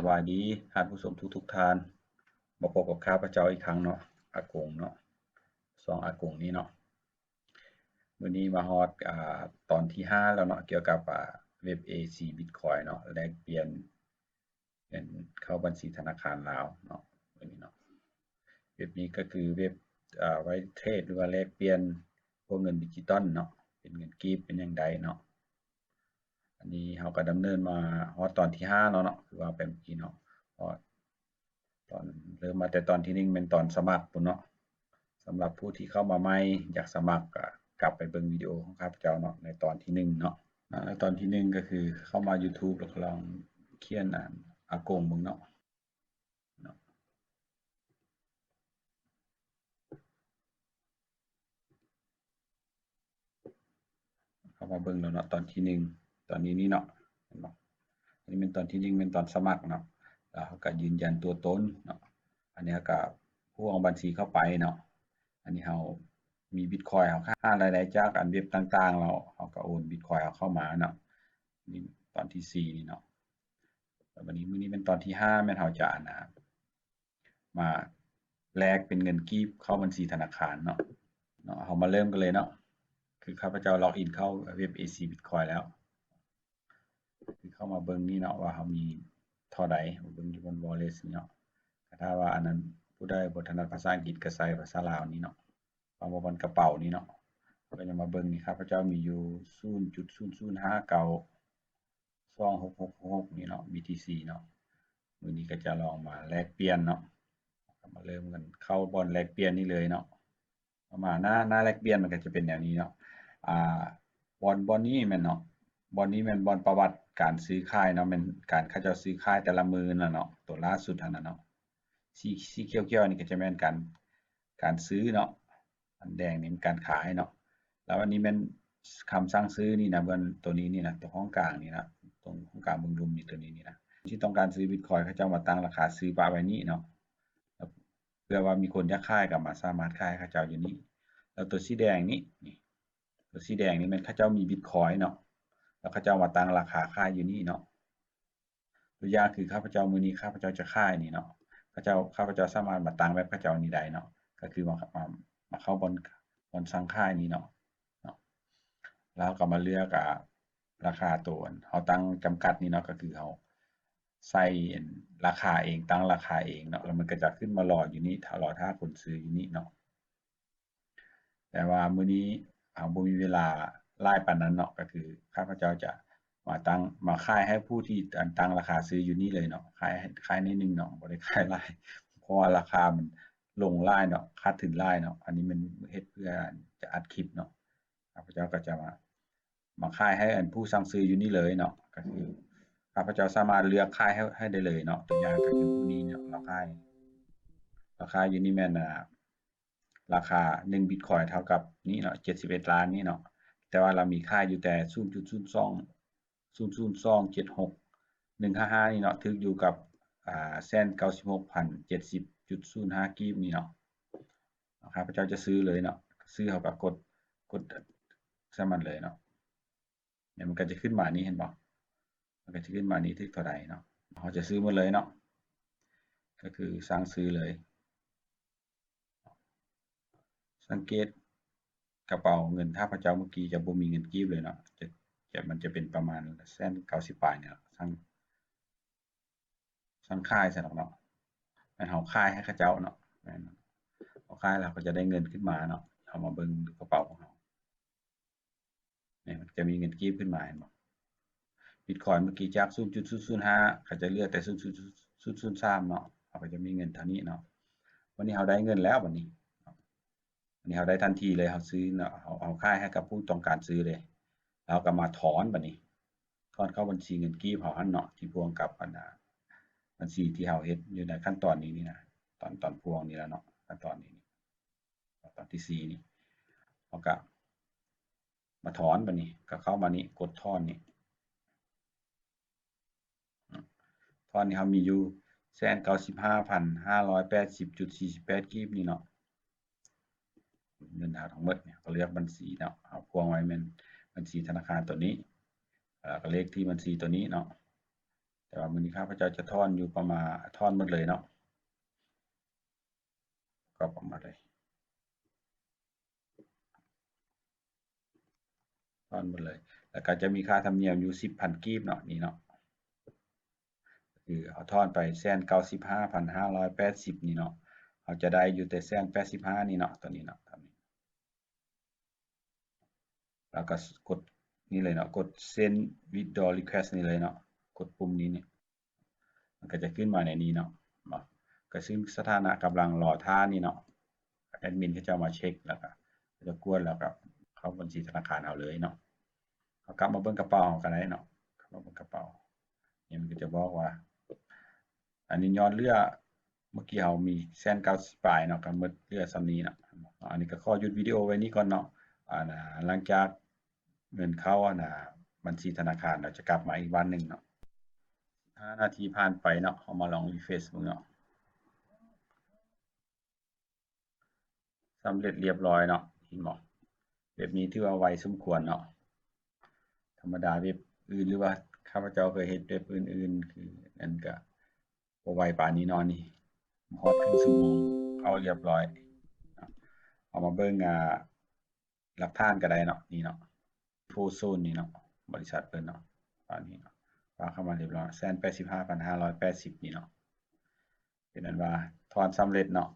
ສະບາຍດີທ່ານຜູ້ຊົມທຸກໆທ່ານ ມາພົບກັບຂ້າພະເຈົ້າອີກຄັ້ງເນາະ ອາກົງເນາະ ຊ່ອງອາກົງນີ້ເນາະ. ມື້ນີ້ມາຮອດ ອ່າ ຕອນທີຫ້າແລ້ວເນາະ ກ່ຽວກັບ ອ່າ ເວັບເອຊີບິດຄອຍເນາະ ແລກປ່ຽນເງິນເຂົ້າບັນຊີທະນາຄານລາວເນາະ ມື້ນີ້ເນາະ. ເວັບນີ້ກໍຄືເວັບ ອ່າ ໄວ້ເທຣດ ຫຼືວ່າແລກປ່ຽນພວກເງິນດິຈິຕອນເນາະ ເປັນເງິນກີບ ເປັນຫຍັງໄດ້ເນາະ. ອັນນີ້ເຮົາກໍດຳເນີນມາຮອດຕອນທີຫ້າແລ້ວເນາະ ຄືວ່າໄປເມື່ອກີ້ເນາະ ເພາະຕອນເລີ່ມມາແຕ່ຕອນທີໜຶ່ງແມ່ນຕອນສະໝັກພຸ້ນເນາະ. ສຳລັບຜູ້ທີ່ເຂົ້າມາໃໝ່ ຢາກສະໝັກ ກໍກັບໄປເບິ່ງວິດີໂອຂອງຂ້າພະເຈົ້າເນາະ ໃນຕອນທີໜຶ່ງເນາະ. ໃນຕອນທີໜຶ່ງກໍຄືເຂົ້າມາຢູທູບ ແລ້ວກໍລອງຂຽນ ອາ ອາກົງເບິ່ງເນາະ. ເນາະ ເຂົ້າມາເບິ່ງແລ້ວເນາະ ຕອນທີໜຶ່ງ ຕອນນີ້ນີ້ເນາະ ເຫັນບໍ່? ອັນນີ້ແມ່ນຕອນທີໜຶ່ງ ແມ່ນຕອນສະໝັກເນາະ ແລ້ວເຮົາກໍຢືນຢັນຕົວຕົນເນາະ. ອັນນີ້ເຮົາກໍພວກບັນຊີເຂົ້າໄປເນາະ. ອັນນີ້ເຮົາມີບິດຄອຍ ເຮົາຫາລາຍໄດ້ຈາກອັນເວັບຕ່າງໆ ແລ້ວເຮົາກໍໂອນບິດຄອຍເຮົາເຂົ້າມາເນາະ. ນີ້ຕອນທີສີ່ນີ້ເນາະ. ແລ້ວບັດນີ້ມື້ນີ້ແມ່ນຕອນທີຫ້າ ແມ່ນເຮົາຈະ ອັນນ່າ ມາແລກເປັນເງິນກີບເຂົ້າບັນຊີທະນາຄານເນາະ. ເນາະ ເຮົາມາເລີ່ມກັນເລີຍເນາະ. ຄືຂ້າພະເຈົ້າລັອກອິນເຂົ້າເວັບເອຊີບິດຄອຍແລ້ວ ຄືເຂົ້າມາເບິ່ງນີ້ເນາະ ວ່າເຮົາມີເທົ່າໃດ ມາເບິ່ງຢູ່ບົນວໍເລັດນີ້ເນາະ. ກໍຖ້າວ່າອັນນັ້ນ ຜູ້ໃດບໍ່ຖະໜັດພາສາອັງກິດ ກໍໃຊ້ພາສາລາວນີ້ເນາະ ເອົາມາບ່ອນກະເປົານີ້ເນາະ. ເຮົາກໍຈະມາເບິ່ງນີ້ ຂ້າພະເຈົ້າມີຢູ່ສູນຈຸດສູນສູນຫ້າເກົ້າ ສອງຫົກຫົກຫົກນີ້ເນາະ ບີທີຊີເນາະ. ມື້ນີ້ກໍຈະລອງມາແລກປ່ຽນເນາະ ກໍມາເລີ່ມກັນເຂົ້າບ່ອນແລກປ່ຽນນີ້ເລີຍເນາະ. ເຂົ້າມາໜ້າ ໜ້າແລກປ່ຽນມັນກໍຈະເປັນແນວນີ້ເນາະ. ອ່າ ບ່ອນ ບ່ອນນີ້ແມ່ນເນາະ ບ່ອນນີ້ແມ່ນບ່ອນປະຫວັດການຊື້ຂາຍເນາະ ແມ່ນການເຂົາເຈົ້າຊື້ຂາຍແຕ່ລະມື້ນະເນາະ ໂຕລ່າສຸດຫັ້ນນະເນາະ. ສີ ສີຂຽວໆນີ້ກໍຈະແມ່ນການ ການຊື້ເນາະ ອັນແດງນີ້ແມ່ນການຂາຍເນາະ. ແລ້ວອັນນີ້ແມ່ນຄຳສັ່ງຊື້ນີ້ນະ ເບິ່ງໂຕນີ້ນີ້ນະ ໂຕຫ້ອງກາງນີ້ນະ ຕົງຫ້ອງກາງເບື້ອງລຸ່ມນີ້ ໂຕນີ້ນີ້ນະ ທີ່ຕ້ອງການຊື້ບິດຄອຍ ເຂົາເຈົ້າມາຕັ້ງລາຄາຊື້ປະໄວ້ນີ້ເນາະ. ເພື່ອວ່າມີຄົນຢາກຂາຍກໍມາສາມາດຂາຍເຂົາເຈົ້າຢູ່ນີ້. ແລ້ວໂຕສີແດງນີ້ ນີ້ ໂຕສີແດງນີ້ແມ່ນເຂົາເຈົ້າມີບິດຄອຍເນາະ ແລ້ວເຂົາເຈົ້າມາຕັ້ງລາຄາຂາຍຢູ່ນີ້ເນາະ. ຕົວຢ່າງຄືຂ້າພະເຈົ້າ ມື້ນີ້ຂ້າພະເຈົ້າຈະຂາຍນີ້ເນາະ ເຂົາເຈົ້າ ຂ້າພະເຈົ້າສາມາດມາຕັ້ງແບບເຂົາເຈົ້ານີ້ໄດ້ເນາະ. ກໍຄືມາ ມາ ມາເຂົ້າບ່ອນ ບ່ອນສັ່ງຂາຍນີ້ເນາະ ເນາະ. ແລ້ວເຮົາກໍມາເລືອກ ອ່າ ລາຄາໂຕ ອັນເຮົາຕັ້ງຈຳກັດນີ້ເນາະ ກໍຄືເຮົາໃສ່ ອັນ ລາຄາເອງ ຕັ້ງລາຄາເອງເນາະ ແລ້ວມັນກໍຈະຂຶ້ນມາລໍຢູ່ນີ້ ຖ້າລໍຖ້າຄົນຊື້ຢູ່ນີ້ເນາະ. ແຕ່ວ່າມື້ນີ້ເຮົາບໍ່ມີເວລາຫຼາຍປານນັ້ນເນາະ ກໍຄືຂ້າພະເຈົ້າຈະມາຕັ້ງ ມາຂາຍໃຫ້ຜູ້ທີ່ ອັນ ຕັ້ງລາຄາຊື້ຢູ່ນີ້ເລີຍເນາະ ຂາຍ ຂາຍໜ້ອຍໜຶ່ງເນາະ ບໍ່ໄດ້ຂາຍຫຼາຍ ເພາະວ່າລາຄາມັນລົງຫຼາຍເນາະ ຂາດທຶນຫຼາຍເນາະ. ອັນນີ້ມັນເຮັດເພື່ອຈະອັດຄລິບເນາະ ຂ້າພະເຈົ້າກໍຈະມາ ມາຂາຍໃຫ້ ອັນ ຜູ້ສັ່ງຊື້ຢູ່ນີ້ເລີຍເນາະ ກໍຄືຂ້າພະເຈົ້າສາມາດເລືອກຂາຍໃຫ້ ໃຫ້ໄດ້ເລີຍເນາະ. ຕົວຢ່າງກໍຄືຜູ້ນີ້ເນາະ ລາຄາ ລາຄາຢູ່ນີ້ແມ່ນ ອ່າ ລາຄາໜຶ່ງບິດຄອຍເທົ່າກັບນີ້ເນາະ ເຈັດສິບເອັດລ້ານນີ້ເນາະ ແຕ່ວ່າລາວມີຂາຍຢູ່ແຕ່ສູນຈຸດສູນສອງ ສູນສູນສອງເຈັດຫົກໜຶ່ງຫ້າຫ້ານີ້ເນາະ ຖືກຢູ່ກັບ ອ່າ ແສນເກົ້າສິບຫົກພັນເຈັດສິບຈຸດສູນຫ້າກີບນີ້ເນາະ. ຂ້າພະເຈົ້າຈະຊື້ເລີຍເນາະ ຊື້ ເຮົາກໍກົດ ກົດໃສ່ມັນເລີຍເນາະ. ແລ້ວມັນກໍຈະຂຶ້ນມານີ້ ເຫັນບໍ່? ມັນກໍຈະຂຶ້ນມານີ້ ຖືກເທົ່າໃດເນາະ ເຮົາຈະຊື້ໝົດເລີຍເນາະ ກໍຄືສັ່ງຊື້ເລີຍ. ສັງເກດກະເປົາເງິນຂ້າພະເຈົ້າເມື່ອກີ້ຈະບໍ່ມີເງິນກີບເລີຍເນາະ ຈະ ຈະ ມັນຈະເປັນປະມານແສນເກົ້າສິບປາຍນີ້ລະ ສັ່ງ ສັ່ງຂາຍຊັ້ນເນາະ ແມ່ນເຮົາຂາຍໃຫ້ເຂົາເຈົ້າເນາະ ແມ່ນ ເຮົາຂາຍແລ້ວເຮົາກໍຈະໄດ້ເງິນຂຶ້ນມາເນາະ. ເຮົາມາເບິ່ງກະເປົາຂອງເຮົາ ນີ້ ມັນຈະມີເງິນກີບຂຶ້ນມາ ເຫັນບໍ່? ບິດຄອຍເມື່ອກີ້ຈາກສູນຈຸດສູນສູນຫ້າ ກໍຈະເຫຼືອແຕ່ສູນຈຸດສູນສູນສາມເນາະ ເຮົາກໍຈະມີເງິນເທົ່ານີ້ເນາະ. ບັດນີ້ເຮົາໄດ້ເງິນແລ້ວ ບັດນີ້ ອັນນີ້ເຮົາໄດ້ທັນທີເລີຍ ເຮົາຊື້ເນາະ ເຮົາ ເຮົາຂາຍໃຫ້ກັບຜູ້ຕ້ອງການຊື້ເລີຍ ແລ້ວເຮົາກໍມາຖອນ ບັດນີ້ຖອນເຂົ້າບັນຊີເງິນກີບເຮົາຫັ້ນເນາະ ທີ່ພວງກັບອັນນ່າ ບັນຊີທີ່ເຮົາເຮັດຢູ່ໃນຂັ້ນຕອນນີ້ນີ້ນະ ຕອນ ຕອນພວງນີ້ລະເນາະ ຂັ້ນຕອນນີ້ນີ້ ຕອນທີສີ່ນີ້ ເຮົາກໍມາຖອນ ບັດນີ້ກໍເຂົ້າມານີ້ ກົດຖອນນີ້ ຖອນນີ້ເຮົາມີຢູ່ແສນເກົ້າສິບຫ້າພັນຫ້າຮ້ອຍແປດສິບຈຸດສີ່ສິບແປດກີບນີ້ເນາະ ເງິນເຮົາທັງໝົດນີ້ ເຮົາກໍເລືອກບັນຊີເນາະ ເຮົາພວງໄວ້ແມ່ນບັນຊີທະນາຄານໂຕນີ້ ແລ້ວກໍເລກທີບັນຊີໂຕນີ້ເນາະ. ແຕ່ວ່າມື້ນີ້ຂ້າພະເຈົ້າຈະຖອນຢູ່ປະມານ ຖອນໝົດເລີຍເນາະ ກອບອອກມາເລີຍ ຖອນໝົດເລີຍ ແລ້ວກໍຈະມີຄ່າທຳນຽມຢູ່ສິບພັນກີບເນາະ ນີ້ເນາະ ຄືເຮົາຖອນໄປແສນເກົ້າສິບຫ້າພັນຫ້າຮ້ອຍແປດສິບນີ້ເນາະ ເຮົາຈະໄດ້ຢູ່ແຕ່ແສນແປດສິບຫ້ານີ້ເນາະ ຕົວນີ້ເນາະ ຕົວນີ້ ແລ້ວກໍກົດນີ້ເລີຍເນາະ ກົດ Send Withdraw Request ນີ້ເລີຍເນາະ ກົດປຸ່ມນີ້ນີ້ ມັນກໍຈະຂຶ້ນມາໃນນີ້ເນາະ ເນາະ ກໍຊຶ່ງສະຖານະກຳລັງລໍຖ້ານີ້ເນາະ ແອດມິນເຂົາເຈົ້າມາເຊັກ ແລ້ວກໍເຂົາເຈົ້າກວດ ແລ້ວກໍເຂົ້າບັນຊີທະນາຄານເຮົາເລີຍເນາະ ເຮົາກັບມາເບິ່ງກະເປົາເຮົາກໍໄດ້ເນາະ ກັບມາເບິ່ງກະເປົາ ນີ້ມັນກໍຈະບອກວ່າ ອັນນີ້ຍອດເຫຼືອ ເມື່ອກີ້ເຮົາມີແສນເກົ້າສິບປາຍເນາະ ກໍໝົດເຫຼືອສ່ຳນີ້ເນາະ ອັນນີ້ກໍຂໍຢຸດວິດີໂອໄວ້ນີ້ກ່ອນເນາະ ອັນ ຫຼັງຈາກເງິນເຂົ້າ ອັນ ບັນຊີທະນາຄານ ເຮົາຈະກັບມາອີກວັນໜຶ່ງເນາະ ຫ້ານາທີຜ່ານໄປເນາະ ເຮົາມາລອງ refresh ເບິ່ງເນາະ ສຳເລັດລຽບຮ້ອຍເນາະ ເຫັນບໍ່ ແບບນີ້ຖືວ່າໄວສົມຄວນເນາະ ທຳມະດາເວັບອື່ນ ຫຼືວ່າຂ້າພະເຈົ້າເຄີຍເຮັດເວັບອື່ນໆ ຄືນັ້ນກະບໍ່ໄວປານນີ້ເນາະ ນີ້ຮອດເຄິ່ງຊົ່ວໂມງ ເຂົ້າລຽບຮ້ອຍເນາະ ເຮົາມາເບິ່ງ ອ່າ ຫຼັກຖານກໍໄດ້ເນາະ ນີ້ເນາະ Info Zone ນີ້ເນາະ ບໍລິສັດເພິ່ນເນາະ ປານນີ້ເນາະ ວາງເຂົ້າມາລຽບຮ້ອຍ ແສນແປດສິບຫ້າພັນຫ້າຮ້ອຍແປດສິບນີ້ເນາະ ເປັນອັນວ່າຖອນສຳເລັດເນາະ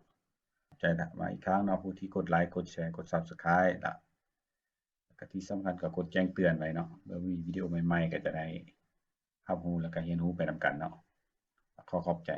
ຂອບໃຈນຳອີກຄັ້ງເນາະ ຜູ້ທີ່ກົດໄລ ກົດແຊ ກົດ Subscribe ລະ ແລະກະທີ່ສຳຄັນກໍກົດແຈ້ງເຕືອນໄວ້ເນາະ ເມື່ອມີວິດີໂອໃໝ່ໆ ກໍຈະໄດ້ຮັບຮູ້ ແລະກະຮຽນຮູ້ໄປນຳກັນເນາະ ຂໍຂອບໃຈ.